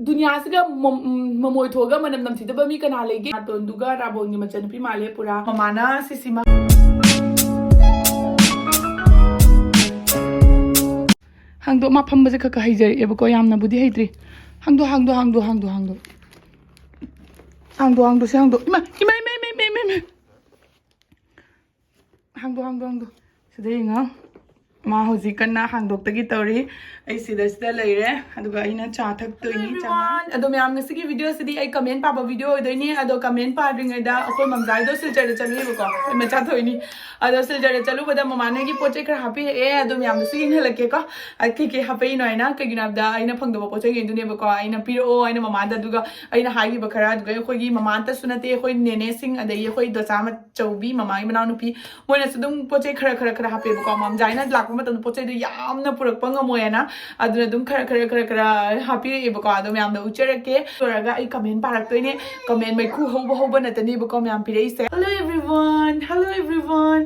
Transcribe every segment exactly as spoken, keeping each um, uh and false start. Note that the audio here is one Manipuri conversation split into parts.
ꯗꯨꯅꯤꯌꯥꯁꯤꯒ ꯃꯣ-, ꯎꯝ, ꯃꯃꯣꯏ ꯊꯣꯛꯑꯒ ꯃꯅꯝ ꯅꯝꯊꯤꯗꯕ ꯃꯤ ꯀꯅꯥ ꯂꯩꯒꯦ? ꯅꯥꯇꯣꯟꯗꯨꯒ ꯔꯥꯕꯣꯟꯒꯤ ꯃꯆꯟꯅꯨꯄꯤ ꯃꯥꯜꯂꯦ ꯄꯨꯔꯥ꯫ ꯃꯃꯥꯅ ꯁꯤꯁꯤꯃ ꯍꯥꯡꯗꯣꯛ, ꯃꯥ ꯐꯝꯕꯁꯦ ꯈꯔ ꯈꯔ ꯍꯩꯖꯔꯛꯑꯦꯕꯀꯣ, ꯌꯥꯝꯅꯕꯨꯗꯤ ꯍꯩꯇ꯭ꯔꯤ꯫ ꯍꯥꯡꯗꯣꯛ, ꯍꯥꯡꯗꯣꯛ, ꯍꯥꯡꯗꯣꯛ, ꯍꯥꯡꯗꯣꯛ, ꯍꯥꯡꯗꯣꯛ꯫ ꯍꯥꯡꯗꯣꯛ, ꯍꯥꯡꯗꯣꯛ, ꯁꯤ ꯍꯥꯡꯗꯣꯛ꯫ ꯏꯃꯥ, ꯏꯃꯥ, ꯏꯃꯥ, ꯏꯃꯥ, ꯏꯃꯥ, ꯏꯃꯥ, ꯏꯃꯥ꯫ ꯍꯥꯡꯗꯣꯛ, ꯍꯥꯡꯗꯣꯛ, ꯍꯥꯡꯗꯣꯛ꯫ ꯁꯤꯗ ꯌꯦꯡꯉꯣ꯫ ꯃꯥ ꯍꯧꯖꯤꯛ ꯀꯟꯅ ꯍꯥꯡꯗꯣꯛꯇꯒꯤ ꯇꯧꯔꯤ꯫ ꯑꯩ ꯁꯤꯗ, ꯁꯤꯗ ꯂꯩꯔꯦ꯫ ꯑꯗꯨꯒ ꯑꯩꯅ ꯆꯥ ꯊꯛꯇꯣꯏꯅꯤ, ꯆꯥ꯫ Everyone, ꯑꯗꯣ ꯃꯌꯥꯝ, ꯉꯁꯤꯒꯤ video ꯁꯤꯗꯤ ꯑꯩ comment ꯄꯥꯕ video ꯑꯣꯏꯗꯣꯏꯅꯤ꯫ ꯑꯗꯣ comment ꯄꯥꯗ꯭ꯔꯤꯉꯩꯗ ꯑꯩꯈꯣꯏ ꯃꯝꯖꯥꯏꯗꯣ ꯁꯤꯜꯆꯔꯗ ꯆꯠꯂꯨꯏꯕꯀꯣ꯫ ꯑꯩꯈꯣꯏ ꯃꯆꯥ ꯊꯣꯛꯏꯅꯤ꯫ ꯑꯗꯣ ꯁꯤꯜꯆꯔꯗ ꯆꯠꯂꯨꯕꯗ ꯃꯃꯥꯅꯒꯤ ꯄꯣꯠ ꯆꯩ ꯈꯔ ꯍꯥꯞꯄꯤꯔꯛꯑꯦ꯫ ꯑꯗꯣ ꯃꯌꯥꯝꯗꯁꯨ ꯌꯦꯡꯍꯜꯂꯛꯀꯦꯀꯣ꯫ ꯑ, ꯀꯩ ꯀꯩ ꯍꯥꯞꯄꯛꯏꯅꯣ ꯍꯥꯏꯅ꯫ ꯀꯩꯒꯤꯅꯣ ꯍꯥꯏꯕꯗ ꯑꯩꯅ ꯐꯪꯗꯕ ꯄꯣꯠ ꯆꯩꯉꯩꯗꯨꯅꯦꯕꯀꯣ꯫ ꯑꯩꯅ ꯄꯤꯔꯛꯑꯣ ꯍꯥꯏꯅ ꯃꯃꯥꯗ, ꯑꯗꯨꯒ ꯑꯩꯅ ꯍꯥꯏꯈꯤꯕ ꯈꯔ, ꯑꯗꯨꯒ ꯑꯩꯈꯣꯏꯒꯤ ꯃꯃꯥꯇꯁꯨ ꯅꯠꯇꯦ, ꯑꯩꯈꯣꯏ ꯅꯦꯅꯦꯁꯤꯡ, ꯑꯗꯒꯤ ꯑꯩꯈꯣꯏ ꯗꯣꯆꯥ ꯃꯆꯧꯕꯤ, ꯃꯃꯥꯒꯤ ꯃꯅꯥꯎꯅꯨꯄꯤ, ꯃꯣꯏꯅꯁꯨ ꯑꯗꯨꯝ ꯄꯣꯠ ꯆꯩ ꯈꯔ ꯈꯔ ꯈꯔ ꯍꯥꯞꯄꯦꯕꯀꯣ꯫ ꯃꯝꯖꯥꯏꯅ ꯂꯥꯛꯄ ꯃꯇꯝꯗ ꯄꯣꯠ ꯆꯩꯗꯣ ꯌꯥꯝꯅ ꯄꯨꯔꯛꯄ ꯉꯝꯃꯣꯏꯅ, ꯑꯗꯨꯅ ꯑꯗꯨꯝ ꯈꯔ ꯈꯔ ꯈꯔ ꯈꯔ ꯍꯥꯞꯄꯤꯔꯛꯑꯦꯕꯀꯣ꯫ ꯑꯗꯣ ꯃꯌꯥꯝꯗ ꯎꯠꯆꯔꯛꯀꯦ꯫ ꯂꯣꯏꯔꯒ ꯑꯩ comment ꯄꯥꯔꯛꯇꯣꯏꯅꯦ꯫ Comment ꯃꯩꯈꯨ ꯍꯧꯕ ꯍꯧꯕ ꯅꯠꯇꯅꯦꯕꯀꯣ ꯃꯌꯥꯝ ꯄꯤꯔꯛꯏꯁꯦ꯫ Hello everyone, hello everyone,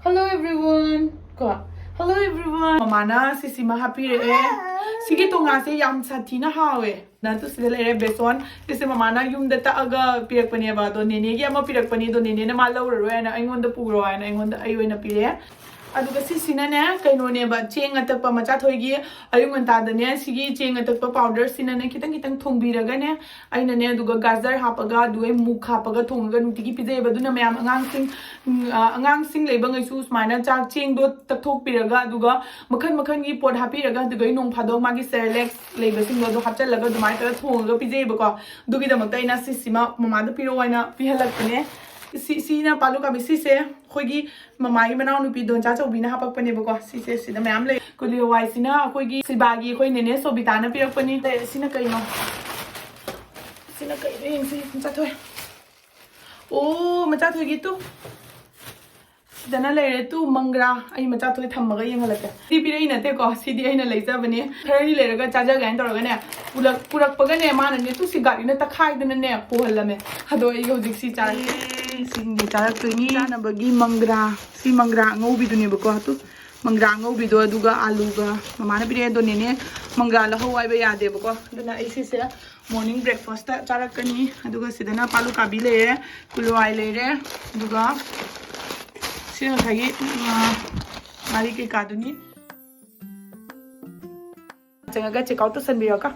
hello everyone ꯀꯣ꯫ Hello everyone, ꯃꯃꯥꯅ ꯁꯤꯁꯤꯃ ꯍꯥꯞꯄꯤꯔꯛꯑꯦ꯫ ꯁꯤꯒꯤ ꯇꯣꯉꯥꯁꯦ ꯌꯥꯝ ꯁꯥꯊꯤꯅ ꯍꯥꯎꯋꯦ꯫ ꯅꯠꯇꯨ ꯁꯤꯗ ꯂꯩꯔꯦ ꯕꯦꯁꯣꯟ꯫ ꯁꯤꯁꯦ ꯃꯃꯥꯅ ꯌꯨꯝꯗ ꯇꯛꯑꯒ ꯄꯤꯔꯛꯄꯅꯦꯕ, ꯑꯗꯣ ꯅꯦꯅꯦꯒꯤ ꯑꯃ ꯄꯤꯔꯛꯄꯅꯤ, ꯑꯗꯣ ꯅꯦꯅꯦꯅ ꯃꯥ ꯂꯧꯔꯔꯣꯏ ꯍꯥꯏꯅ ꯑꯩꯉꯣꯟꯗ ꯄꯨꯔꯣ ꯍꯥꯏꯅ ꯑꯩꯉꯣꯟꯗ, ꯑꯩ ꯑꯣꯏꯅ ꯄꯤꯔꯛꯑꯦ꯫ ꯑꯗꯨꯒ ꯁꯤꯁꯤꯅꯅꯦ ꯀꯩꯅꯣꯅꯦꯕ, ꯆꯦꯡ ꯑꯇꯛꯄ꯫ ꯃꯆꯥꯊꯣꯏꯒꯤ ꯑꯌꯨꯛ ꯉꯟꯇꯥꯗꯅꯦ ꯁꯤꯒꯤ ꯆꯦꯡ ꯑꯇꯛꯄ powder ꯁꯤꯅꯅꯦ ꯈꯤꯇꯪ ꯈꯤꯇꯪ ꯊꯣꯡꯕꯤꯔꯒꯅꯦ, ꯑꯩꯅꯅꯦ ꯑꯗꯨꯒ ꯒꯥꯖꯔ ꯍꯥꯞꯄꯒ, ꯑꯗꯨꯒ ꯃꯨꯛ ꯍꯥꯞꯄꯒ ꯊꯣꯡꯉꯒ ꯅꯨꯡꯇꯤꯒꯤ ꯄꯤꯖꯩꯑꯕ꯫ ꯑꯗꯨꯅ ꯃꯌꯥꯝ, ꯑꯉꯥꯡꯁꯤꯡ, ꯎꯝ, ꯑ, ꯑꯉꯥꯡꯁꯤꯡ ꯂꯩꯕ ꯉꯩꯁꯨ ꯁꯨꯃꯥꯏꯅ ꯆꯥꯛ ꯆꯦꯡꯗꯣ ꯇꯛꯊꯣꯛꯄꯤꯔꯒ, ꯑꯗꯨꯒ ꯃꯈꯟ ꯃꯈꯟꯒꯤ ꯄꯣꯠ ꯍꯥꯞꯄꯤꯔꯒ, ꯑꯗꯨꯗꯩ ꯅꯣꯡ ꯐꯥꯗꯣꯛ ꯃꯥꯒꯤ Cerelac ꯂꯩꯕꯁꯤꯡꯗꯣ ꯑꯗꯨ ꯍꯥꯞꯆꯜꯂꯒ ꯑꯗꯨꯃꯥꯏꯅ ꯇꯧꯔꯒ ꯊꯣꯡꯉꯒ ꯄꯤꯖꯩꯑꯕꯀꯣ꯫ ꯑꯗꯨꯒꯤꯗꯃꯛꯇ ꯑꯩꯅ ꯁꯤꯁꯤꯃ ꯃꯃꯥꯗ ꯄꯤꯔꯛꯑꯣ ꯍꯥꯏꯅ ꯄꯤꯍꯜꯂꯛꯄꯅꯦ꯫ ꯁꯤ, ꯁꯤꯅ ꯄꯥꯂꯨ ꯀꯥꯕꯤ꯫ ꯁꯤꯁꯦ ꯑꯩꯈꯣꯏꯒꯤ ꯃꯃꯥꯒꯤ ꯃꯅꯥꯎꯅꯨꯄꯤ ꯗꯣꯟꯆꯥ ꯆꯧꯕꯤꯅ ꯍꯥꯄꯛꯄꯅꯦꯕꯀꯣ꯫ ꯁꯤꯁꯦ ꯁꯤꯗ ꯃꯌꯥꯝ ꯂꯩ꯫ ꯀꯣꯂꯤ ꯍꯋꯥꯏꯁꯤꯅ ꯑꯩꯈꯣꯏꯒꯤ ꯁꯤꯜꯕꯥꯒꯤ ꯑꯩꯈꯣꯏ ꯅꯦꯅꯦ ꯁꯣꯕꯤꯇꯥꯅ ꯄꯤꯔꯛꯄꯅꯤ꯫ ꯂꯩ, ꯁꯤꯅ ꯀꯩꯅꯣ? ꯁꯤꯅ ꯀꯩꯅꯣ ꯌꯦꯡꯁꯤ, ꯃꯆꯥꯊꯣꯏ꯫ ꯑꯣ, ꯃꯆꯥꯊꯣꯏꯒꯤ ꯇꯨ꯫ ꯁꯤꯗꯅ ꯂꯩꯔꯦ ꯇꯨ ꯃꯪꯒ꯭ꯔꯥ꯫ ꯑꯩ ꯃꯆꯥꯊꯣꯏ ꯊꯝꯃꯒ ꯌꯦꯡꯍꯜꯂꯛꯀꯦ꯫ ꯁꯤ ꯄꯤꯔꯛꯏ ꯅꯠꯇꯦꯀꯣ, ꯁꯤꯗꯤ ꯑꯩꯅ ꯂꯩꯖꯕꯅꯦ꯫ ꯈꯔꯅꯤ ꯂꯩꯔꯒ ꯆꯥꯖꯒꯦ ꯍꯥꯏꯅ ꯇꯧꯔꯒꯅꯦ, ꯄꯨꯂꯛ-, ꯄꯨꯔꯛꯄꯒꯅꯦ, ꯃꯥꯅꯅꯦ ꯇꯨ ꯁꯤ ꯒꯥꯔꯤꯅ ꯇꯛꯈꯥꯏꯗꯅꯅꯦ ꯄꯨꯍꯜꯂꯝꯃꯦ꯫ ꯑꯗꯣ ꯑꯩ ꯍꯧꯖꯤꯛ ꯁꯤ ꯆꯥꯔꯒꯦ꯫ ꯁꯤꯡꯗꯤ ꯆꯥꯔꯛꯇꯣꯏꯅꯤ꯫ ꯆꯥꯅꯕꯒꯤ ꯃꯪꯒ꯭ꯔꯥ꯫ ꯁꯤ ꯃꯪꯒ꯭ꯔꯥ ꯑꯉꯧꯕꯤꯗꯨꯅꯦꯕꯀꯣ꯫ ꯇꯨ ꯃꯪꯒ꯭ꯔꯥ ꯑꯉꯧꯕꯤꯗꯣ ꯑꯗꯨꯒ ꯑꯂꯨꯒ ꯃꯃꯥꯅ ꯄꯤꯔꯛꯑꯦ꯫ ꯑꯗꯣ ꯅꯦꯅꯦ ꯃꯪꯒ꯭ꯔꯥ ꯂꯧꯍꯧ ꯍꯥꯏꯕ ꯌꯥꯗꯦꯕꯀꯣ꯫ ꯑꯗꯨꯅ ꯑꯩ ꯁꯤꯁꯦ morning breakfast ꯆꯥꯔꯛꯀꯅꯤ꯫ ꯑꯗꯨꯒ ꯁꯤꯗꯅ ꯄꯥꯂꯨ ꯀꯥꯕꯤ ꯂꯩꯔꯦ, ꯀꯨꯂꯨꯋꯥꯏ ꯂꯩꯔꯦ, ꯑꯗꯨꯒ ꯁꯤ ꯉꯁꯥꯏꯒꯤ, ꯎꯝ, ꯉꯥꯔꯤ ꯀꯩꯀꯥꯗꯨꯅꯤ꯫ ꯆꯪꯉꯒ check out ꯇꯧꯁꯟꯕꯤꯔꯣꯀꯣ꯫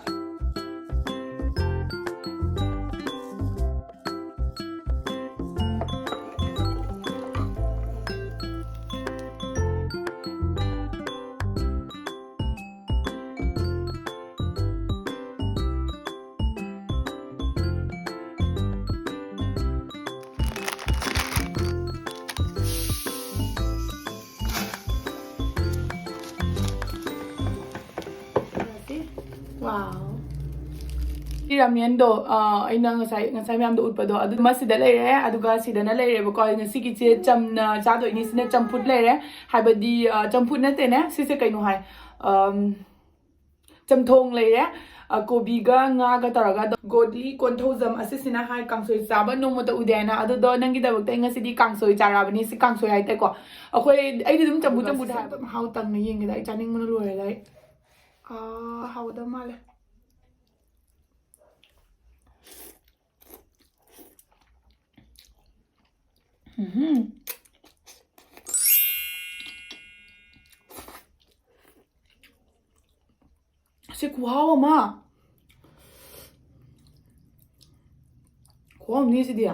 Wow. ꯁꯤ ꯔꯥꯃꯦꯟꯗꯣ, ꯑ, ꯑꯩꯅ ꯉꯁꯥꯏ, ꯉꯁꯥꯏ ꯃꯌꯥꯝꯗꯣ ꯎꯠꯄꯗꯣ, ꯑꯗꯨ ꯃꯁꯤꯗ ꯂꯩꯔꯦ, ꯑꯗꯨꯒ ꯁꯤꯗꯅ ꯂꯩꯔꯦꯕꯀꯣ꯫ ꯉꯁꯤꯒꯤꯁꯦ ꯆꯝꯅ ꯆꯥꯗꯣꯏꯅꯤ꯫ ꯁꯤꯅ ꯆꯝꯐꯨꯠ ꯂꯩꯔꯦ, ꯍꯥꯏꯕꯗꯤ, ꯑ, ꯆꯝꯐꯨꯠ ꯅꯠꯇꯦꯅꯦ, ꯁꯤꯁꯦ ꯀꯩꯅꯣ ꯍꯥꯏ, ꯑꯝ, ꯆꯝꯊꯣꯡ ꯂꯩꯔꯦ, ꯑ, ꯀꯣꯕꯤꯒ ꯉꯥꯒ ꯇꯧꯔꯒ꯫ ꯑꯗꯣ ꯒꯣꯗꯂꯤ ꯀꯣꯟꯊꯧꯖꯝ ꯑꯁꯤꯁꯤꯅ ꯍꯥꯏ ꯀꯥꯡꯁꯣꯏ ꯆꯥꯕ ꯅꯣꯡꯃꯇ ꯎꯗꯦ ꯍꯥꯏꯅ꯫ ꯑꯗꯨꯗꯣ ꯅꯪꯒꯤꯗꯃꯛꯇ ꯑꯩ ꯉꯁꯤꯗꯤ ꯀꯥꯡꯁꯣꯏ ꯆꯥꯔꯛꯑꯕꯅꯤ꯫ ꯁꯤ ꯀꯥꯡꯁꯣꯏ ꯍꯥꯏꯇꯥꯔꯦꯀꯣ, ꯑꯩꯈꯣꯏ, ꯑꯩꯗꯤ ꯑꯗꯨꯝ ꯆꯝꯐꯨꯠ, ꯆꯝꯐꯨꯠ ꯍꯥꯏꯕ꯫ ꯃꯍꯥꯎ ꯇꯪꯅ ꯌꯦꯡꯒꯦꯗ, ꯑꯩ ꯆꯥꯅꯤꯡꯕꯅ ꯂꯣꯏꯔꯦꯗ ꯑꯩ꯫ ꯑꯥ, ꯍꯥꯎꯗꯧ ꯃꯥꯜꯂꯦ꯫ ꯎꯝꯍꯨꯝ꯫ ꯁꯤ ꯈꯨꯍꯥꯎ ꯑꯃ꯫ ꯈꯨꯍꯥꯎ ꯑꯃꯅꯤ ꯁꯤꯗꯤ꯫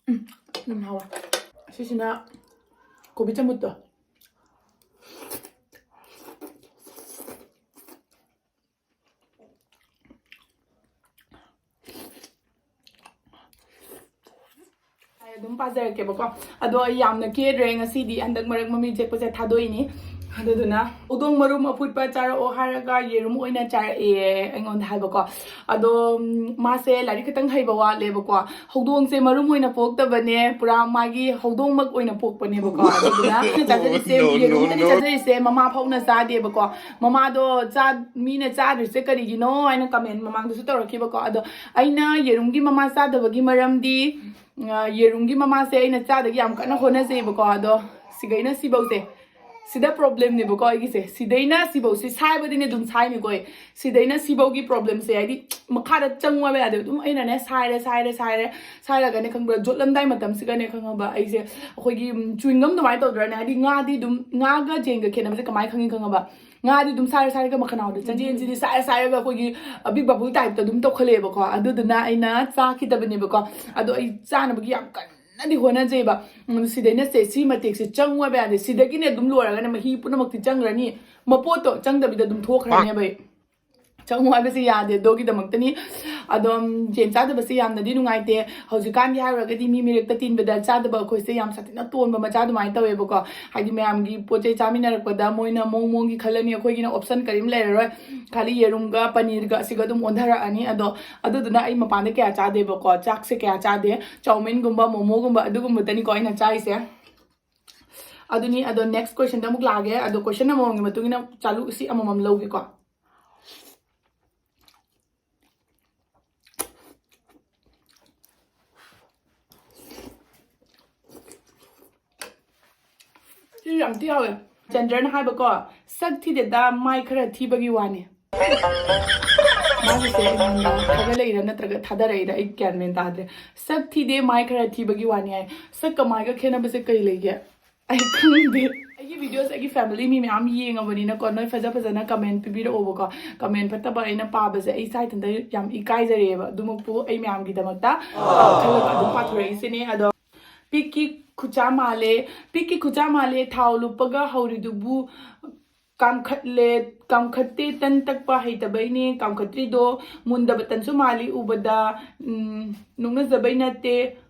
ꯎꯝ, ꯑꯗꯨꯝ ꯍꯥꯎꯋꯦ꯫ ꯑꯁꯤꯁꯤꯅ ꯀꯣꯕꯤ ꯆꯝꯐꯨꯠꯇꯣ꯫ ꯑꯩ ꯑꯗꯨꯝ ꯄꯥꯖꯔꯛꯀꯦꯕꯀꯣ꯫ ꯑꯗꯣ ꯑꯩ ꯌꯥꯝꯅ ꯀꯦꯗ꯭ꯔꯦ ꯉꯁꯤꯗꯤ, ꯍꯟꯗꯛ ꯃꯔꯛ ꯃꯃꯤꯠ ꯆꯦꯛꯄꯁꯦ ꯊꯥꯗꯣꯛꯏꯅꯤ꯫ ꯑꯗꯨꯗꯨꯅ ꯍꯧꯗꯣꯡ ꯃꯔꯨꯝ ꯑꯐꯨꯠꯄ ꯆꯥꯔꯛꯑꯣ ꯍꯥꯏꯔꯒ ꯌꯦꯔꯨꯝ ꯑꯣꯏꯅ ꯆꯥꯔꯛꯑꯦ ꯑꯩꯉꯣꯟꯗ ꯍꯥꯏꯕꯀꯣ꯫ ꯑꯗꯣ ꯎꯝ, ꯃꯥꯁꯦ ꯂꯥꯏꯔꯤꯛ ꯈꯤꯇꯪ ꯍꯩꯕ ꯋꯥꯠꯂꯦꯕꯀꯣ꯫ ꯍꯧꯗꯣꯡꯁꯦ ꯃꯔꯨꯝ ꯑꯣꯏꯅ ꯄꯣꯛꯇꯕꯅꯦ, ꯄꯨꯔꯥ ꯃꯥꯒꯤ ꯍꯧꯗꯣꯡꯃꯛ ꯑꯣꯏꯅ ꯄꯣꯛꯄꯅꯦꯕꯀꯣ꯫ ꯑꯗꯨꯗꯨꯅ ꯑꯩꯅ ꯆꯥꯖꯔꯤꯁꯦ, ꯌꯦꯔꯨꯝꯗꯅꯤ ꯆꯥꯖꯔꯤꯁꯦ, ꯃꯃꯥ ꯐꯥꯎꯅ ꯆꯥꯗꯦꯕꯀꯣ꯫ ꯃꯃꯥꯗꯣ ꯆꯥ ꯃꯤꯅ ꯆꯥꯗ꯭ꯔꯤꯁꯦ ꯀꯔꯤꯒꯤꯅꯣ ꯍꯥꯏꯅ ꯀꯃꯦꯟ ꯃꯃꯥꯡꯗꯁꯨ ꯇꯧꯔꯛꯈꯤꯕꯀꯣ꯫ ꯑꯗꯣ ꯑꯩꯅ ꯌꯦꯔꯨꯝꯒꯤ ꯃꯃꯥ ꯆꯥꯗꯕꯒꯤ ꯃꯔꯝꯗꯤ, ꯑ, ꯌꯦꯔꯨꯝꯒꯤ ꯃꯃꯥꯁꯦ ꯑꯩꯅ ꯆꯥꯗꯒꯤ ꯌꯥꯝ ꯀꯟꯅ ꯍꯣꯠꯅꯖꯩꯕꯀꯣ꯫ ꯑꯗꯣ ꯁꯤꯒꯩꯅ ꯁꯤꯐꯧꯁꯦ, ꯁꯤꯗ ꯄ꯭ꯔꯣꯕ꯭ꯂꯦꯝꯅꯦꯕꯀꯣ ꯑꯩꯒꯤꯁꯦ꯫ ꯁꯤꯗꯩꯅ ꯁꯤꯐꯧꯁꯤ ꯁꯥꯏꯕꯗꯤꯅꯦ ꯑꯗꯨꯝ ꯁꯥꯏꯅꯤꯀꯣ ꯑꯩ꯫ ꯁꯤꯗꯩꯅ ꯁꯤꯐꯧꯒꯤ ꯄ꯭ꯔꯣꯕ꯭ꯂꯦꯝꯁꯦ ꯍꯥꯏꯗꯤ ꯃꯈꯥꯗ ꯆꯪꯉꯣ ꯍꯥꯏꯕ ꯌꯥꯗꯦ꯫ ꯑꯗꯨꯝ ꯑꯩꯅꯅꯦ ꯁꯥꯏꯔꯦ, ꯁꯥꯏꯔꯦ, ꯁꯥꯏꯔꯦ, ꯁꯥꯏꯔꯒꯅꯦ ꯈꯪꯕ꯭ꯔꯥ, ꯖꯣꯠꯂꯝꯗꯥꯏ ꯃꯇꯝꯁꯤꯒꯅꯦ ꯈꯪꯉꯕ ꯑꯩꯁꯦ ꯑꯩꯈꯣꯏꯒꯤ ꯎꯝ, ꯆ꯭ꯋꯤꯡꯒꯝ ꯑꯗꯨꯃꯥꯏꯅ ꯇꯧꯗ꯭ꯔꯥꯅꯦ? ꯍꯥꯏꯗꯤ ꯉꯥꯗꯤ ꯑꯗꯨꯝ, ꯉꯥꯒ ꯖꯦꯟꯒ ꯈꯦꯠꯅꯕꯁꯦ ꯀꯃꯥꯏꯅ ꯈꯪꯉꯤ ꯈꯪꯉꯕ? ꯉꯥꯗꯤ ꯑꯗꯨꯝ ꯁꯥꯏꯔ ꯁꯥꯏꯔꯒ ꯃꯈꯅꯥꯎꯗ ꯆꯦꯟꯁꯤꯟ ꯆꯦꯟꯁꯤꯟ ꯁꯥꯏꯔ ꯁꯥꯏꯔꯒ ꯑꯩꯈꯣꯏꯒꯤ ꯕꯤꯛ ꯕꯕꯜ ꯇꯥꯏꯞꯇ ꯑꯗꯨꯝ ꯇꯧꯈꯠꯂꯛꯑꯦꯕꯀꯣ꯫ ꯑꯗꯨꯗꯨꯅ ꯑꯩꯅ ꯆꯥꯈꯤꯗꯕꯅꯦꯕꯀꯣ꯫ ꯑꯗꯣ ꯑꯩ ꯆꯥꯅꯕꯒꯤ ꯌꯥꯝ ꯀꯟꯅꯗꯤ ꯍꯣꯠꯅꯖꯩꯕ꯫ ꯎꯝ, ꯁꯤꯗꯩꯅ ꯁꯦ ꯁꯤ ꯃꯇꯦꯛꯁꯦ ꯆꯪꯉꯣ ꯍꯥꯏꯕ ꯌꯥꯗꯦ꯫ ꯁꯤꯗꯒꯤꯅꯦ ꯑꯗꯨꯝ ꯂꯣꯏꯔꯒꯅꯦ ꯃꯍꯤ ꯄꯨꯝꯅꯃꯛꯇꯤ ꯆꯪꯈ꯭ꯔꯅꯤ꯫ ꯃꯄꯣꯠꯇꯣ ꯆꯪꯗꯕꯤꯗ ꯑꯗꯨꯝ ꯊꯣꯛꯈ꯭ꯔꯅꯦꯕ ꯑꯩ꯫ ꯆꯪꯉꯣ ꯍꯥꯏꯕꯁꯦ ꯌꯥꯗꯦ, ꯑꯗꯨꯒꯤꯗꯃꯛꯇꯅꯤ꯫ ꯑꯗꯣ ꯎꯝ, ꯌꯦꯟ ꯆꯥꯗꯕꯁꯦ ꯌꯥꯝꯅꯗꯤ ꯅꯨꯡꯉꯥꯏꯇꯦ꯫ ꯍꯧꯖꯤꯛꯀꯥꯟꯒꯤ ꯍꯥꯏꯔꯨꯔꯒꯗꯤ ꯃꯤ ꯃꯤꯔꯛꯇ ꯇꯤꯟꯕꯗ ꯆꯥꯗꯕ ꯑꯩꯈꯣꯏꯁꯦ ꯌꯥꯝ ꯁꯥꯊꯤꯅ ꯇꯣꯟꯕ ꯃꯆꯥ ꯑꯗꯨꯃꯥꯏꯅ ꯇꯧꯋꯦꯕꯀꯣ꯫ ꯍꯥꯏꯗꯤ ꯃꯌꯥꯝꯒꯤ ꯄꯣꯠ ꯆꯩ ꯆꯥꯃꯤꯟꯅꯔꯛꯄꯗ ꯃꯣꯏꯅ ꯃꯑꯣꯡ ꯃꯑꯣꯡꯒꯤ ꯈꯜꯂꯅꯤ, ꯑꯩꯈꯣꯏꯒꯤꯅ ꯑꯣꯞꯁꯟ ꯀꯔꯤꯝ ꯂꯩꯔꯔꯣꯏ꯫ ꯈꯥꯂꯤ ꯌꯦꯔꯨꯝꯒ ꯄꯅꯤꯔꯒ ꯑꯁꯤꯒ ꯑꯗꯨꯝ ꯑꯣꯟꯊꯔꯛꯑꯅꯤ꯫ ꯑꯗꯣ ꯑꯗꯨꯗꯨꯅ ꯑꯩ ꯃꯄꯥꯟꯗ ꯀꯌꯥ ꯆꯥꯗꯦꯕꯀꯣ, ꯆꯥꯛꯁꯦ ꯀꯌꯥ ꯆꯥꯗꯦ, ꯆꯧꯃꯤꯟꯒꯨꯝꯕ ꯃꯣꯃꯣꯒꯨꯝꯕ ꯑꯗꯨꯒꯨꯝꯕꯇꯅꯤꯀꯣ ꯑꯩꯅ ꯆꯥꯔꯤꯁꯦ꯫ ꯑꯗꯨꯅꯤ꯫ ꯑꯗꯣ ꯅꯦꯛꯁ ꯀꯣꯏꯁꯟꯗ ꯑꯃꯨꯛ ꯂꯥꯛꯑꯒꯦ꯫ ꯑꯗꯣ ꯀꯣꯏꯁꯟ ꯑꯃꯃꯝꯒꯤ ꯃꯇꯨꯡ ꯏꯟꯅ ꯆꯥꯂꯨ ꯁꯤ ꯑꯃꯃꯝ ꯂꯧꯒꯦꯀꯣ꯫ ꯁꯤ ꯌꯥꯝ ꯊꯤ ꯍꯥꯎꯋꯦ꯫ ꯆꯟꯗ꯭ꯔꯅ ꯍꯥꯏꯕꯀꯣ, "ꯁꯛ ꯊꯤꯗꯦꯗ, ꯃꯥꯏ ꯈꯔ ꯊꯤꯕꯒꯤ ꯋꯥꯅꯤ"꯫ ꯃꯥꯒꯤꯁꯦ ꯑꯩꯉꯣꯟꯗ ꯊꯥꯒꯠꯂꯛꯏꯔꯥ ꯅꯠꯇ꯭ꯔꯒ ꯊꯥꯗꯔꯛꯏꯔꯥ ꯑꯩ ꯒ꯭ꯌꯥꯟ ꯃꯦꯟ ꯇꯥꯗ꯭ꯔꯦ꯫ "ꯁꯛ ꯊꯤꯗꯦ, ꯃꯥꯏ ꯈꯔ ꯊꯤꯕꯒꯤ ꯋꯥꯅꯤ" ꯍꯥꯏ꯫ ꯁꯛꯀ ꯃꯥꯏꯒ ꯈꯦꯠꯅꯕꯁꯦ ꯀꯩ ꯂꯩꯒꯦ? ꯑꯩ ꯈꯪꯗꯦ꯫ ꯑꯩꯒꯤ ꯚꯤꯗꯤꯑꯣꯁꯦ ꯑꯩꯒꯤ ꯐꯦꯃꯤꯂꯤ ꯃꯤ ꯃꯌꯥꯝ ꯌꯦꯡꯉꯕꯅꯤꯅꯀꯣ, ꯅꯣꯏ ꯐꯖ ꯐꯖꯅ ꯀꯃꯦꯟ ꯄꯤꯕꯤꯔꯛꯑꯣꯕꯀꯣ꯫ ꯀꯃꯦꯟ ꯐꯠꯇꯕ ꯑꯩꯅ ꯄꯥꯕꯁꯦ ꯑꯩ ꯏꯁꯥ ꯏꯊꯟꯇ ꯌꯥꯝ ꯏꯀꯥꯏꯖꯔꯛꯑꯦꯕ꯫ ꯑꯗꯨꯃꯛꯄꯨ ꯑꯩ ꯃꯌꯥꯝꯒꯤꯗꯃꯛꯇ, ꯑ, ꯈꯜꯂꯒ ꯑꯗꯨꯝ ꯄꯥꯊꯣꯔꯛꯏꯁꯤꯅꯦ꯫ ꯑꯗꯣ ꯄꯤꯛꯀꯤ ꯈꯨꯆꯥ ꯃꯥꯜꯂꯦ, ꯄꯤꯛꯀꯤ ꯈꯨꯆꯥ ꯃꯥꯜꯂꯦ, ꯊꯥꯎ ꯂꯨꯞꯄꯒ ꯍꯧꯔꯤꯗꯨꯕꯨ ꯀꯥꯝꯈꯠꯂꯦ, ꯀꯥꯝꯈꯠꯇꯦ, ꯇꯟ ꯇꯛꯄ ꯍꯩꯇꯕꯩꯅꯦ ꯀꯥꯝꯈꯠꯇ꯭ꯔꯤꯗꯣ, ꯃꯨꯟꯗꯕ ꯇꯟꯁꯨ ꯃꯥꯜꯂꯤ ꯎꯕꯗ, ꯎꯝ, ꯅꯣꯛꯅꯖꯕꯩ ꯅꯠꯇꯦ,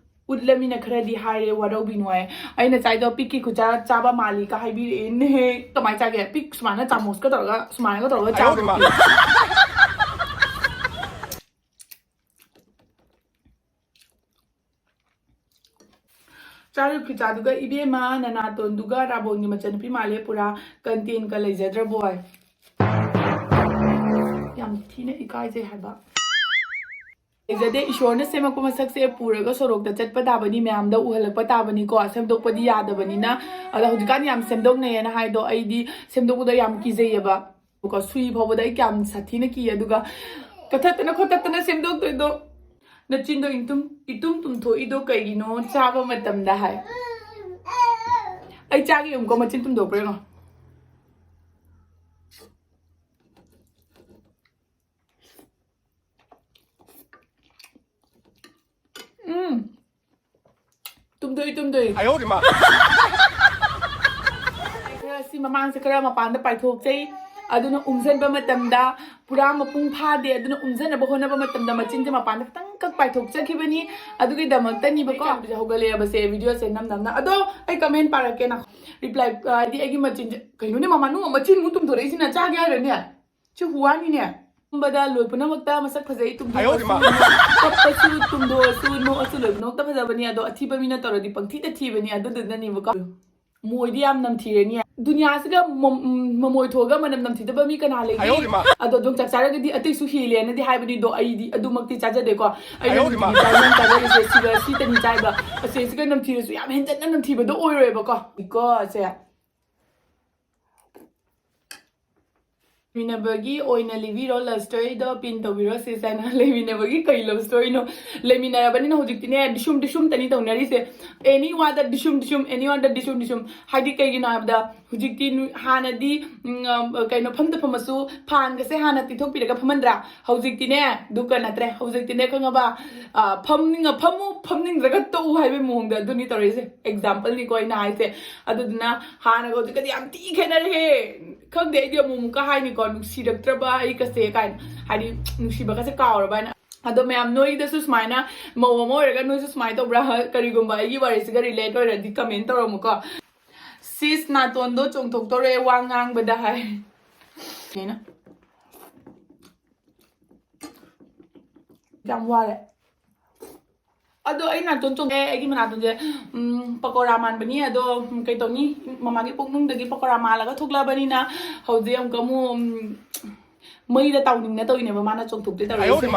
ꯎꯠꯂꯃꯤꯅ ꯈꯔꯗꯤ ꯍꯥꯏꯔꯦ, ꯋꯥꯔꯧꯕꯤꯅꯨ ꯍꯥꯏ꯫ ꯑꯩꯅ ꯆꯥꯏꯗꯣ ꯄꯤꯛꯀꯤ ꯈꯨꯆꯥ ꯆꯥꯕ ꯃꯥꯜꯂꯤ ꯀ ꯍꯥꯏꯕꯤꯔꯛꯑꯦꯅꯦꯍꯦ꯫ ꯀꯃꯥꯏꯅ ꯆꯥꯒꯦ? ꯄꯤꯛ ꯁꯨꯃꯥꯏꯅ ꯆꯥꯃꯣꯁꯀ ꯇꯧꯔꯒ, ꯁꯨꯃꯥꯏꯅꯒ ꯇꯧꯔꯒ ꯆꯥꯕ꯫ ꯆꯥꯔꯤꯕ ꯈꯨꯆꯥꯗꯨꯒ ꯏꯕꯦꯝꯃ ꯅꯅꯥꯇꯣꯟꯗꯨꯒ ꯔꯥꯕꯣꯟꯒꯤ ꯃꯆꯟꯅꯨꯄꯤ ꯃꯥꯜꯂꯦ, ꯄꯨꯔꯥ ꯀꯟꯇꯦꯟꯀ ꯂꯩꯖꯗ꯭ꯔꯕꯣꯏ꯫ ꯌꯥꯝ ꯊꯤꯅ ꯏꯀꯥꯏꯖꯩ ꯍꯥꯏꯕ꯫ ꯂꯩꯖꯗꯦ, ꯏꯁꯣꯔꯅ ꯁꯦꯝꯃꯛꯄ ꯃꯁꯛꯁꯦ ꯄꯨꯔꯒ ꯁꯣꯔꯣꯛꯇ ꯆꯠꯄ ꯇꯥꯕꯅꯤ, ꯃꯌꯥꯝꯗ ꯎꯍꯜꯂꯛꯄ ꯇꯥꯕꯅꯤꯀꯣ, ꯁꯦꯝꯗꯣꯛꯄꯗꯤ ꯌꯥꯗꯕꯅꯤꯅ꯫ ꯑꯗ ꯍꯧꯖꯤꯛꯀꯥꯟ ꯌꯥꯝ ꯁꯦꯝꯗꯣꯛꯅꯩꯌꯦꯅ ꯍꯥꯏꯗꯣ ꯑꯩꯗꯤ ꯁꯦꯝꯗꯣꯛꯄꯗ ꯌꯥꯝ ꯀꯤꯖꯩꯌꯦꯕ꯫ ꯀꯣ, ꯁꯨꯏ ꯐꯥꯎꯕꯗ ꯑꯩ ꯀꯌꯥꯝ ꯁꯥꯊꯤꯅ ꯀꯤ, ꯑꯗꯨꯒ ꯀꯊꯠꯇꯅ ꯈꯣꯠꯇꯠꯇꯅ ꯁꯦꯝꯗꯣꯛꯇꯣꯏꯗꯣ꯫ ꯅꯆꯤꯟꯗꯣ ꯏꯇꯨꯝ ꯏꯇꯨꯝ ꯇꯨꯝꯊꯣꯛꯏꯗꯣ ꯀꯩꯒꯤꯅꯣ ꯆꯥꯕ ꯃꯇꯝꯗ ꯍꯥꯏ꯫ ꯑꯩ ꯆꯥꯒꯦ ꯌꯦꯡꯉꯨꯀꯣ, ꯃꯆꯤꯟ ꯇꯨꯝꯊꯣꯛꯄ꯭ꯔꯥ ꯌꯦꯡꯉꯣ꯫ ꯎꯝ꯫ ꯇꯨꯝꯗꯣꯏ, ꯇꯨꯝꯗꯣꯏ꯫ ꯈꯔ ꯁꯤ ꯃꯃꯥꯡꯁꯦ ꯈꯔ ꯃꯄꯥꯟꯗ ꯄꯥꯏꯊꯣꯛꯆꯩ꯫ ꯑꯗꯨꯅ ꯎꯝꯖꯟꯕ ꯃꯇꯝꯗ ꯄꯨꯔꯥ ꯃꯄꯨꯡ ꯐꯥꯗꯦ꯫ ꯑꯗꯨꯅ ꯎꯝꯖꯅꯕ ꯍꯣꯠꯅꯕ ꯃꯇꯝꯗ ꯃꯆꯤꯟꯁꯦ ꯃꯄꯥꯟꯗ ꯈꯤꯇꯪꯈꯛ ꯄꯥꯏꯊꯣꯛꯆꯈꯤꯕꯅꯤ꯫ ꯑꯗꯨꯒꯤꯗꯃꯛꯇꯅꯤꯕꯀꯣ꯫ ꯑꯩ ꯍꯧꯒꯠꯂꯛꯑꯦꯕꯁꯦ, ꯚꯤꯗꯤꯑꯣꯁꯦ ꯅꯝ ꯅꯝꯅ꯫ ꯑꯗꯣ ꯑꯩ ꯀꯃꯦꯟ ꯄꯥꯔꯛꯀꯦ ꯅꯪ꯫ ꯔꯤꯄ꯭ꯂꯥꯏ, ꯍꯥꯏꯗꯤ ꯑꯩꯒꯤ ꯃꯆꯤꯟꯁꯦ, ꯀꯩꯅꯣꯅꯦ ꯃꯃꯥ, ꯅꯨꯡ ꯃꯆꯤꯟ ꯑꯃꯨꯛ ꯇꯨꯝꯊꯣꯔꯛꯏꯁꯤꯅ? ꯆꯥꯒꯦ ꯍꯥꯏꯔꯅꯦ? ꯁꯤ ꯍꯨꯋꯥꯅꯤꯅꯦ꯫ ꯇꯨꯝꯕꯗ ꯂꯣꯏ ꯄꯨꯝꯅꯃꯛꯇ ꯃꯁꯛ ꯐꯖꯩ꯫ ꯇꯨꯝꯊꯣꯛꯑꯁꯨ, ꯀꯞꯄꯁꯨ, ꯇꯨꯝꯊꯣꯛꯑꯁꯨ, ꯅꯣꯛꯑꯁꯨ ꯂꯣꯏ ꯄꯨꯝꯅꯃꯛꯇ ꯐꯖꯕꯅꯤ꯫ ꯑꯗꯣ ꯑꯊꯤꯕ ꯃꯤꯅ ꯇꯧꯔꯗꯤ ꯄꯪꯊꯤꯗ ꯊꯤꯕꯅꯤ꯫ ꯑꯗꯨꯗꯨꯅꯅꯦꯕꯀꯣ꯫ ꯃꯣꯏꯗꯤ ꯌꯥꯝ ꯅꯝꯊꯤꯔꯅꯤ꯫ ꯗꯨꯅꯤꯌꯥꯁꯤꯗ ꯃ-, ꯃ-, ꯃꯃꯣꯏ ꯊꯣꯛꯑꯒ ꯃꯅꯝ ꯅꯝꯊꯤꯗꯕ ꯃꯤ ꯀꯅꯥ ꯂꯩꯒꯦ? ꯑꯗꯣ ꯑꯗꯨꯝ ꯆꯥꯛ ꯆꯥꯔꯒꯗꯤ ꯑꯇꯩꯁꯨ ꯍꯦꯜꯂꯦꯅꯗꯤ ꯍꯥꯏꯕꯅꯤ꯫ ꯑꯗꯣ ꯑꯩꯗꯤ ꯑꯗꯨꯃꯛꯇꯤ ꯆꯥꯖꯗꯦꯀꯣ꯫ ꯑꯩꯅ ꯅꯨꯡꯇꯤꯒꯤ ꯆꯥꯛ ꯏꯟꯖꯥꯡ ꯆꯥꯖꯔꯤꯁꯦ ꯁꯤꯒ ꯁꯤꯇꯅꯤ ꯆꯥꯏꯕ꯫ ꯑꯁꯦ ꯁꯤꯒ ꯅꯝꯊꯤꯔꯁꯨ ꯌꯥꯝ ꯍꯦꯟꯖꯟꯅ ꯅꯝꯊꯤꯕꯗꯣ ꯑꯣꯏꯔꯣꯏꯕꯀꯣ꯫ ꯀꯣ ꯁꯦ꯫ ꯂꯩꯃꯤꯟꯅꯕꯒꯤ ꯑꯣꯏꯅ ꯂꯤꯕꯤꯔꯣ love storyꯗꯣ, pin ꯇꯧꯕꯤꯔꯣ ꯁꯤ ꯆꯥꯏꯅ꯫ ꯂꯩꯃꯤꯟꯅꯕꯒꯤ ꯀꯩ love storyꯅꯣ? ꯂꯩꯃꯤꯟꯅꯔꯕꯅꯤꯅ ꯍꯧꯖꯤꯛꯇꯤꯅꯦ, ꯗꯤꯁꯨꯝ ꯗꯤꯁꯨꯝꯇꯅꯤ ꯇꯧꯅꯔꯤꯁꯦ꯫ Any one ꯗ ꯗꯤꯁꯨꯝ ꯗꯤꯁꯨꯝ, any one ꯗ ꯗꯤꯁꯨꯝ ꯗꯤꯁꯨꯝ꯫ ꯍꯥꯏꯗꯤ ꯀꯩꯒꯤꯅꯣ ꯍꯥꯏꯕꯗ, ꯍꯧꯖꯤꯛꯇꯤ ꯅꯨ-, ꯍꯥꯟꯅꯗꯤ, ꯎꯝ, ꯑ, ꯀꯩꯅꯣ, ꯐꯝꯗ ꯐꯝꯃꯁꯨ ꯐꯥꯟꯒꯁꯦ ꯍꯥꯟꯅ ꯇꯩꯊꯣꯛꯄꯤꯔꯒ ꯐꯝꯍꯟꯗ꯭ꯔꯥ? ꯍꯧꯖꯤꯛꯇꯤꯅꯦ, ꯗꯨꯀ ꯅꯠꯇ꯭ꯔꯦ꯫ ꯍꯧꯖꯤꯛꯇꯤꯅꯦ, ꯈꯪꯉꯕ? ꯑ, ꯐꯝꯅꯤꯡꯉ ꯐꯝꯃꯨ, ꯐꯝꯅꯤꯡꯗ꯭ꯔꯒ ꯇꯣꯛꯎ ꯍꯥꯏꯕꯒꯤ ꯃꯑꯣꯡꯗ ꯑꯗꯨꯅꯤ ꯇꯧꯔꯤꯁꯦ꯫ Exampleꯅꯤꯀꯣ ꯑꯩꯅ ꯍꯥꯏꯁꯦ꯫ ꯑꯗꯨꯗꯨꯅ ꯍꯥꯟꯅꯒ ꯍꯧꯖꯤꯛꯀꯗꯤ ꯌꯥꯝ ꯊꯤ ꯈꯦꯠꯅꯔꯦꯍꯦ꯫ ꯈꯪꯗꯦ, ꯑꯩꯗꯤ ꯑꯃꯨꯛ ꯑꯃꯨꯛꯀ ꯍꯥꯏꯅꯤꯀꯣ, ꯅꯨꯡꯁꯤꯔꯛꯇ꯭ꯔꯕ ꯑꯩꯒꯁꯦ ꯀꯥꯏꯅ, ꯍꯥꯏꯗꯤ ꯅꯨꯡꯁꯤꯕꯒꯁꯦ ꯀꯥꯎꯔꯕ ꯍꯥꯏꯅ꯫ ꯑꯗꯣ ꯃꯌꯥꯝ, ꯅꯣꯏꯗꯁꯨ ꯁꯨꯃꯥꯏꯅ ꯃꯧ ꯑꯃ ꯑꯣꯏꯔꯒ ꯅꯣꯏꯁꯨ ꯁꯨꯃꯥꯏꯅ ꯇꯧꯕ꯭ꯔꯥ? ꯀꯔꯤꯒꯨꯝꯕ ꯑꯩꯒꯤ ꯋꯥꯔꯤꯁꯤꯒ relate ꯑꯣꯏꯔꯗꯤ comment ꯇꯧꯔꯝꯃꯨꯀꯣ꯫ "ꯁꯤꯁ, ꯅꯥꯇꯣꯟꯗꯣ ꯆꯣꯡꯊꯣꯛꯇꯧꯔꯦ ꯋꯥ ꯉꯥꯡꯕꯗ" ꯍꯥꯏ꯫ ꯀꯩꯅꯣ? ꯌꯥꯝ ꯋꯥꯔꯦ꯫ ꯑꯗꯣ ꯑꯩ ꯅꯥꯇꯣꯟ ꯆꯣꯡꯉꯦ, ꯑꯩꯒꯤ ꯃꯅꯥꯇꯣꯟꯁꯦ, ꯎꯝ, ꯄꯀꯣꯔꯥ ꯃꯥꯟꯕꯅꯤ꯫ ꯑꯗꯣ, ꯎꯝ, ꯀꯩ ꯇꯧꯅꯤ? ꯃꯃꯥꯒꯤ ꯄꯨꯛꯅꯨꯡꯗꯒꯤ ꯄꯀꯣꯔꯥ ꯃꯥꯜꯂꯒ ꯊꯣꯛꯂꯛꯑꯕꯅꯤꯅ ꯍꯧꯖꯤꯛ ꯑꯃꯨꯛꯀ ꯑꯃꯨꯛ, ꯎꯝ, ꯃꯩꯗ ꯇꯥꯎꯅꯤꯡꯅ ꯇꯧꯔꯤꯅꯦꯕ ꯃꯥꯅ ꯆꯣꯡꯊꯣꯛꯇꯦ ꯇꯧꯔꯤꯁꯦ꯫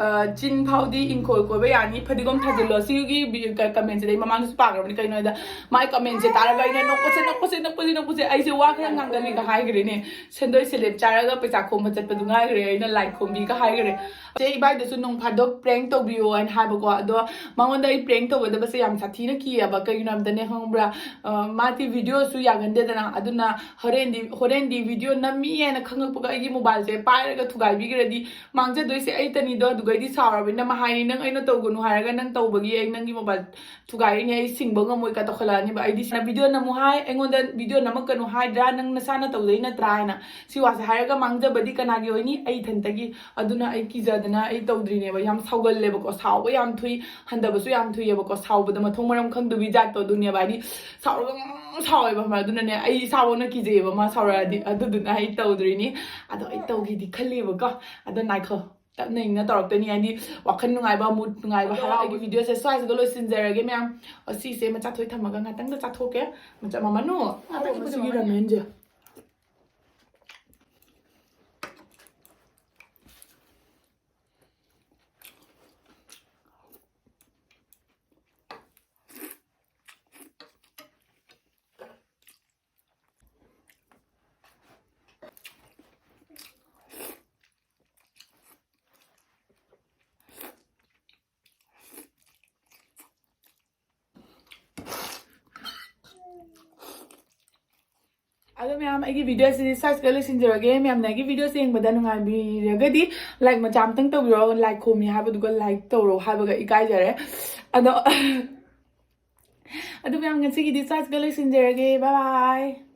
ꯑ, ꯆꯤꯟ ꯐꯥꯎꯗꯤ ꯏꯪꯈꯣꯜ ꯀꯣꯏꯕ ꯌꯥꯅꯤ, ꯐꯗꯤꯒꯣꯝ ꯊꯥꯖꯤꯜꯂꯣ꯫ ꯁꯤꯒꯤ ꯕꯤ-, ꯀ-, comment ꯁꯤꯗ ꯑꯩ ꯃꯃꯥꯡꯗꯁꯨ ꯄꯥꯈ꯭ꯔꯕꯅꯤ꯫ ꯀꯩꯅꯣ ꯍꯥꯏꯗ, ꯃꯥꯏ comment ꯁꯦ ꯇꯥꯔꯒ ꯑꯩꯅ ꯅꯣꯛꯄꯁꯦ, ꯅꯣꯛꯄꯁꯦ, ꯅꯣꯛꯄꯁꯦ, ꯅꯣꯛꯄꯁꯦ, ꯑꯩꯁꯦ ꯋꯥ ꯈꯔ ꯉꯥꯡꯒꯜꯂꯤꯒ ꯍꯥꯏꯈ꯭ꯔꯦꯅꯦ꯫ ꯁꯦꯟꯗꯣꯏ ꯁꯦꯂꯦꯞ ꯆꯥꯔꯒ ꯄꯩꯁꯥ ꯈꯣꯝꯕ ꯆꯠꯄꯗꯨ ꯉꯥꯏꯈ꯭ꯔꯦ ꯑꯩꯅ ꯂꯥꯏ ꯈꯣꯝꯕꯤꯒ ꯍꯥꯏꯈ꯭ꯔꯦ꯫ ꯆꯦ ꯏꯕꯥꯏꯗꯁꯨ ꯅꯣꯡ ꯐꯥꯗꯣꯛ prank ꯇꯧꯕꯤꯌꯣ ꯍꯥꯏꯅ ꯍꯥꯏꯕꯀꯣ꯫ ꯑꯗꯣ ꯃꯉꯣꯟꯗ ꯑꯩ prank ꯇꯧꯒꯗꯕꯁꯦ ꯌꯥꯝ ꯁꯥꯊꯤꯅ ꯀꯤꯌꯦꯕ꯫ ꯀꯩꯒꯤꯅꯣ ꯍꯥꯏꯕꯗꯅꯦ, ꯈꯪꯕ꯭ꯔꯥ? ꯑ, ꯃꯥꯗꯤ video ꯁꯨ ꯌꯥꯒꯟꯗꯦꯗꯅ꯫ ꯑꯗꯨꯅ ꯍꯣꯔꯦꯟꯗꯤ, ꯍꯣꯔꯦꯟꯗꯤ video ꯅꯝꯃꯤ ꯍꯥꯏꯅ ꯈꯪꯉꯛꯄꯒ ꯑꯩꯒꯤ mobile ꯁꯦ ꯄꯥꯏꯔꯒ ꯊꯨꯒꯥꯏꯕꯤꯈ꯭ꯔꯗꯤ ꯃꯥꯡꯖꯗꯣꯏꯁꯦ ꯑꯩꯇꯅꯤꯗꯣ꯫ ꯑꯗꯨꯒꯩꯗꯤ ꯁꯥꯎꯔꯕꯅꯤꯅ ꯃꯥ ꯍꯥꯏꯅꯤ, "ꯅꯪ ꯑꯩꯅ ꯇꯧꯒꯅꯨ ꯍꯥꯏꯔꯒ ꯅꯪ ꯇꯧꯕꯒꯤ ꯑꯩ ꯅꯪꯒꯤ mobile ꯊꯨꯒꯥꯏꯔꯤꯅꯦ, ꯑꯩ ꯁꯤꯡꯕ ꯉꯝꯃꯣꯏ" ꯀ ꯇꯧꯈꯠꯂꯛꯑꯅꯤꯕ꯫ ꯑꯩꯗꯤ ꯁꯤꯅ video ꯅꯝꯃꯨ ꯍꯥꯏ, ꯑꯩꯉꯣꯟꯗ video ꯅꯝꯃꯛꯀꯅꯨ ꯍꯥꯏꯗ꯭ꯔꯥ, ꯅꯪ ꯅꯁꯥꯅ ꯇꯧꯖꯩ ꯅꯠꯇ꯭ꯔꯥ ꯍꯥꯏꯅ꯫ ꯁꯤ ꯋꯥꯁꯦ ꯍꯥꯏꯔꯒ ꯃꯥꯡꯖꯕꯗꯤ ꯀꯅꯥꯒꯤ ꯑꯣꯏꯅꯤ? ꯑꯩ ꯏꯊꯟꯇꯒꯤ꯫ ꯑꯗꯨꯅ ꯑꯩ ꯀꯤꯖꯗꯅ ꯑꯩ ꯇꯧꯗ꯭ꯔꯤꯅꯦꯕ꯫ ꯌꯥꯝ ꯁꯥꯎꯒꯜꯂꯦꯕꯀꯣ, ꯁꯥꯎꯕ ꯌꯥꯝ ꯊꯨꯏ, ꯍꯟꯊꯕꯁꯨ ꯌꯥꯝ ꯊꯨꯏꯌꯦꯕꯀꯣ꯫ ꯁꯥꯎꯕꯗ ꯃꯊꯣꯡ ꯃꯔꯝ ꯈꯪꯗꯕꯤ ꯖꯥꯠꯇꯣ ꯑꯗꯨꯅꯦꯕ꯫ ꯍꯥꯏꯗꯤ ꯁꯥꯎꯔꯒ ꯁꯥꯎꯋꯦꯕ, ꯈꯪꯕ꯭ꯔꯥ? ꯑꯗꯨꯅꯅꯦ ꯑꯩ ꯏꯁꯥꯐꯥꯎꯅ ꯀꯤꯖꯩꯌꯦꯕ ꯃꯥ ꯁꯥꯎꯔꯛꯑꯗꯤ꯫ ꯑꯗꯨꯗꯨꯅ ꯑꯩ ꯇꯧꯗ꯭ꯔꯤꯅꯤ꯫ ꯑꯗꯣ ꯑꯩ ꯇꯧꯒꯦꯗꯤ ꯈꯜꯂꯤꯕꯀꯣ꯫ ꯑꯗꯣ ꯉꯥꯏꯈꯣ, ꯇꯞꯅ ꯏꯪꯅ ꯇꯧꯔꯛꯇꯣꯏꯅꯤ꯫ ꯍꯥꯏꯗꯤ ꯋꯥꯈꯜ ꯅꯨꯡꯉꯥꯏꯕ, mood ꯅꯨꯡꯉꯥꯏꯕ, ꯑꯗꯣ ꯍꯔꯥꯎ ꯑꯩꯒꯤ video ꯁꯦ ꯁ꯭ꯋꯥꯏꯁꯤꯗ ꯂꯣꯏꯁꯤꯟꯖꯔꯒꯦ ꯃꯌꯥꯝ꯫ ꯑꯁꯤꯁꯦ ꯃꯆꯥ ꯊꯣꯏ ꯊꯝꯃꯒ ꯉꯥꯛꯇꯪꯗ ꯆꯥꯊꯣꯛꯀꯦ꯫ ꯃꯆꯥ ꯃꯃꯅꯨ, ꯉꯥꯛꯇꯪ ꯃꯁꯤꯒꯤ ꯔꯥꯃꯦꯟꯁꯦ꯫ ꯑꯗꯣ ꯃꯌꯥꯝ, ꯑꯩꯒꯤ video ꯑꯁꯤꯗꯤ ꯁ꯭ꯋꯥꯏꯁꯤꯗ ꯂꯣꯏꯁꯤꯟꯖꯔꯒꯦ꯫ ꯃꯌꯥꯝꯅ ꯑꯩꯒꯤ video ꯁꯦ ꯌꯦꯡꯕꯗ ꯅꯨꯡꯉꯥꯏꯕꯤꯔꯒꯗꯤ like ꯃꯆꯥ ꯑꯝꯇꯪ ꯇꯧꯕꯤꯔꯣ, like ꯈꯣꯝꯃꯤ ꯍꯥꯏꯕꯗꯨꯒ like ꯇꯧꯔꯣ ꯍꯥꯏꯕꯒ ꯏꯀꯥꯏꯖꯔꯦ꯫ ꯑꯗꯣ ꯑꯗꯨ ꯃꯌꯥꯝ, ꯉꯁꯤꯒꯤꯗꯤ ꯁ꯭ꯋꯥꯏꯁꯤꯗ ꯂꯣꯏꯁꯤꯟꯖꯔꯒꯦ꯫ Bye bye꯫